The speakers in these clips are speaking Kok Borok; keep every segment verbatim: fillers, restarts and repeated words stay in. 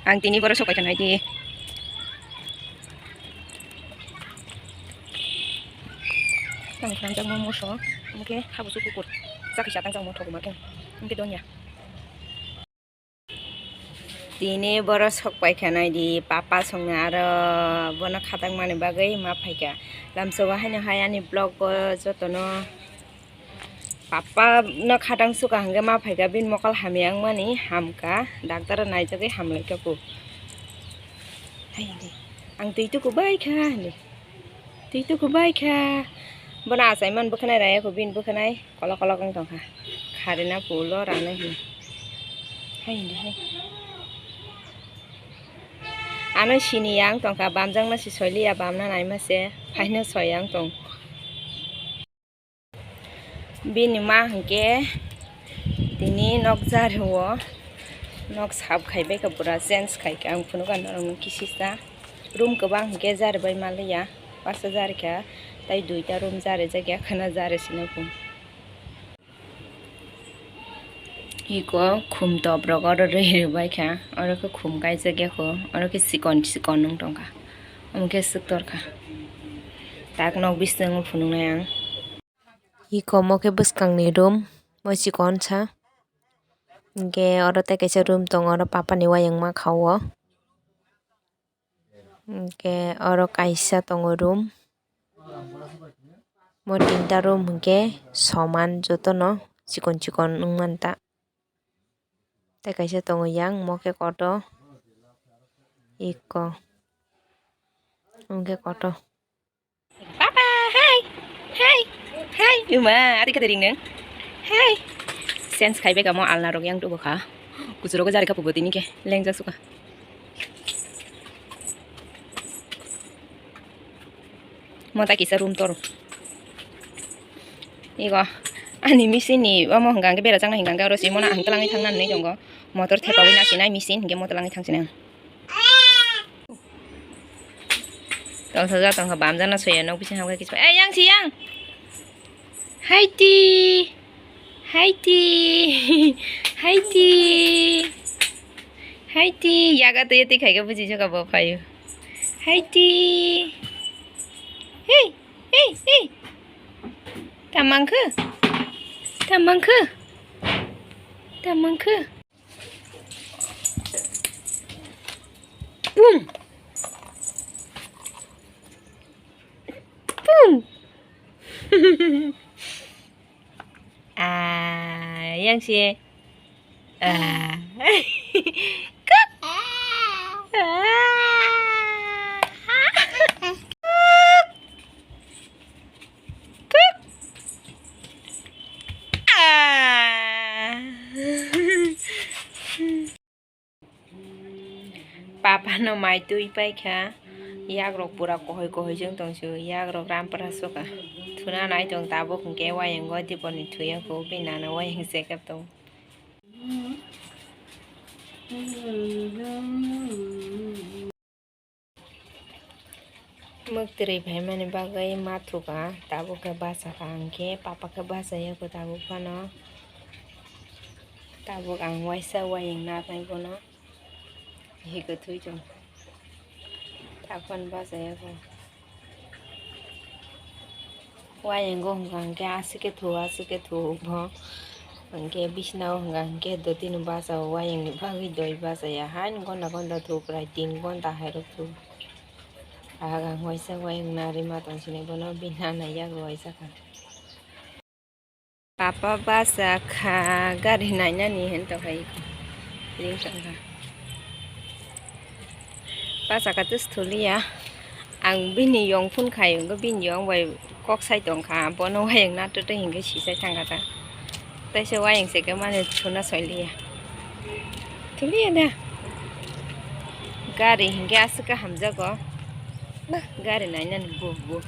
Ang tini borok sok paikha nai di. Tang khangjak mo moso, omo khe habusu kukur. Chakisa tang chang mo thok ma khe. Omo khe donya. Tini borok sok paikha nai di, papa songna aro bono khatang mani bagwi ma phaikha. Lamsogo haino hai ani vlog o jotono Papa no khatang suka hwnkhe ma phaikha, bini mokol hamya wngmani hamkha, doctor o naijagwi hamlaikha bo. Hai hwnkhe, "Ang twi tuku bai kha," hwnwi, "Twi tuku bai kha." Bono achaimani bwkhanai raya kho, bini bwkhanai kolok kolok wng tongkha, kharina pulo ranai hwnwi. Hai hwnkhe hai. Ano sini yang tongkha, bamjakno se soiliya, bamna naima se, phaino soi yang tong. Bini ma hwnkhe tini nok jario, nok sap khaibai kha pura change khaikha, ang phunukha norokno kisisa. Room kwbang hwnkhe jaribai manliya, pasta jarikha, tei duita room jarijakya khwna jari sino kung. Iko khum top rok oro rwi rwbaikha, oro khe khum kaijakya kho, oro khe chikon chikon wng tongkha, omo khe swk torkha, tak nok bisingo phunuknai ang. Iko omo khe bwskangni room, bo chikon sa. Hinkhe oro tei kaisa room tongo, oro papani uayang ma kha o. Hinkhe oro kaisa tongo room. Mo tinta room hinkhe soman jotono chikon chikon wng manta. Tei kaisa tongo yang, mo khe kotor. Iko. Omo khe kotor. Papa, hai, hai, hai, uma, ati kata ring nang, hai. Sense khai beka mo alna rok yang tubo kha, kuchurok jari kha pubo tini khe, lengjak suka. Mo ta kisa room toro. Igo, ani machine ni omo hwnkha hwnkhe bera changna hwnkha hwnkhe oro swi mona ang twlangwi thangna hinwi tongo. Motor thepawi nasinai machine hwnkhe mo twlangwi thangsinai ang. Tongthokjak tongkha, bamjakno soya, nok bising hamkhe kichma. Ei, yang si yang! Haiti! Haiti! Haiti! Haiti! Yaga twi twi khaikhe buji soka bo phaio. Haiti! Hey! Hey! Hey! Tamangkhe? Tamangkhe? Tamangkhe? Pum. Pum. Ah, yang si. Ah. Kuk. Ah. Kuk. Ah. Papa no mai twi paikha, yak rok pura kohoi kohoi jeng tongsu, yak rok rampra suka. Thuna nai tong tabuk hwnkhe wayang o diboni thuya kho, bini nana wayang chekap tong. Mwktwrwi phaimani bagwi ma thuka, tabuk khe bachakha, ang khe papa khe bachaya kho tabuk phano. Tabuk ang waisa wayang narnai bono, hi kwthwi chwng. Tabuk phano bachaya kho. Wayang o hwnka hwnkhe aswk khe thu, aswk khe thu bo. Hwnkhe bisina o hwnka hwnkhe dotino bacha o, wayang ni bagwi doi bachaya. Haino gonda gonda thu, prai tin gonda hairok thu. Ahak ang waisa wayang narwi ma tong sinai bono, bini nana yak rw waisa kha. Papa bachakha, gari nainani hinwi tongkha iko. Ring tongkha. Bachakha tus thuliya. Ang bini yong phone khai, wngkha bini yong bai kok sai tongkha. Bono wayang nato tei hinkhe sisai thangkha ta. Teisa wayang se khe mani thuna soiliya. Thuliya da. Gari hinkhe aswk khe hamjago. Bah, gari nainani bo bo.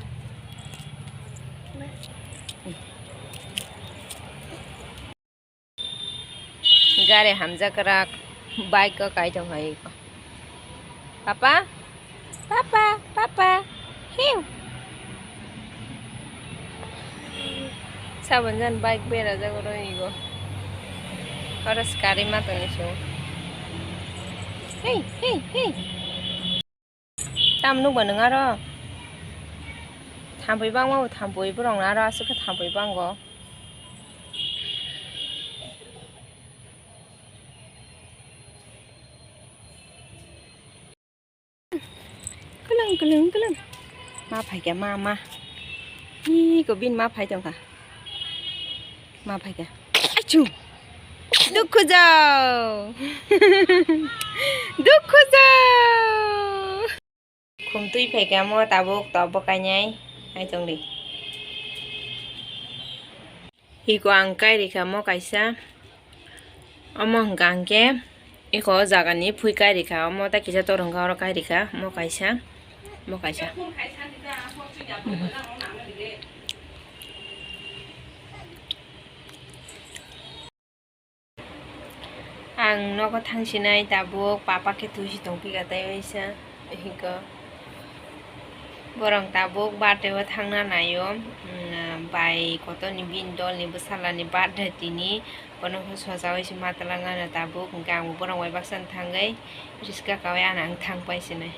Gari hamjakrak, bike o kai tong hai. Papa, papa, papa, hiu. Sabon jan bike berajak oro igo. Oro swkari ma tongwi sio. Hey, hey, hey. Tam nukba nwng aro? Thampui bangma bo thampui, borok no aro aswk khe thampui bango. Kwlwng, kwlwng, kwlwng. Ma phaikha, ma, ma. Iko bini ma phai tongkha. Ma phaikha. Achu. Dukhu jao. Dukhu jao. Khumtwi phaikha mo tabuk, tabuk kainai. Hai tongdi. Iko ang kai rikha mo kaisa. Omo hwnkha hwnkhe iko o jagani phui kai rikha. Omo tei kisa tor hwnkha oro kai rikha mo kaisa. Mo kaisa. Ang nogo thangsinai tabuk papa khe thuisi tongphika tei waisa hiko. Borok tabuk birthday o thangna naio, mm, bai kotorni bini dolni bwsalani birthday tini, bono khe sojaui se matwlangano tabuk, hwnkhe ang borok bai baksa thangwi riska kaui ano ang thangpai sinai.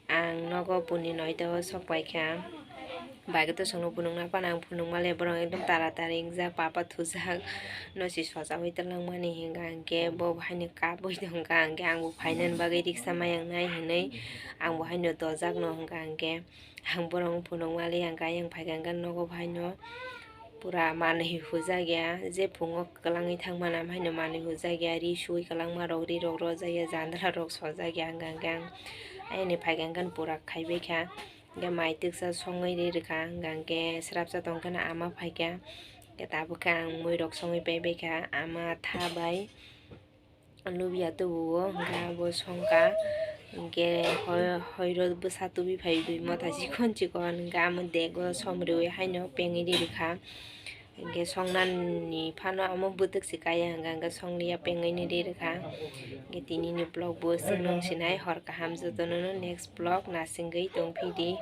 Ang nogo puni noita o sok paikha. Bai khe to chwngno phunukna phano ang phunukma le borok ekdom taratari wngjak, papa thujak, no se sojaui twlangmani hwnka hwnkhe bo haino kabui tongkha hwnkhe ang bo phainani bagwi riksa ma yang nai hinwi ang bo haino dojak no hwnka hwnkhe ang borok phunukma le ang khe ayang phaikha hwnkhe nogo bo haino. Pura manwi hujak ya, je phungo kwlangwi thangmani, am haino manwi hujak ya, ri suwi kwlangma rok, ri rok rojak ya, jandala rok sojak ya, hwnka hwnkhe ang ayani phaikha hwnkhe pura khaibai kha, hwnkhe mai twksa songwi ri rwkha, hwnka hwnkhe swrapsa tongkheno ama phaikha, hwnkhe tabuk khe ang mui rok songwi paibai kha, ama tha bai. Lubia tubuo, hwnkhe abo songkha, hwnkhe hoi-, hoiro bwsa tubi phai dui motha chikon chikon, hwnkhe amo dego som riui haino pengwi ri rwkha. Hwnkhe songnani phano amo bwtwk se kaya, hwnkhe, hwnkhe songliya pengwi ni ri rwkha. Hwnkhe tinini vlog bo chwng nung sinai, hor kaham jotono no next vlog nasingwi tongphidi.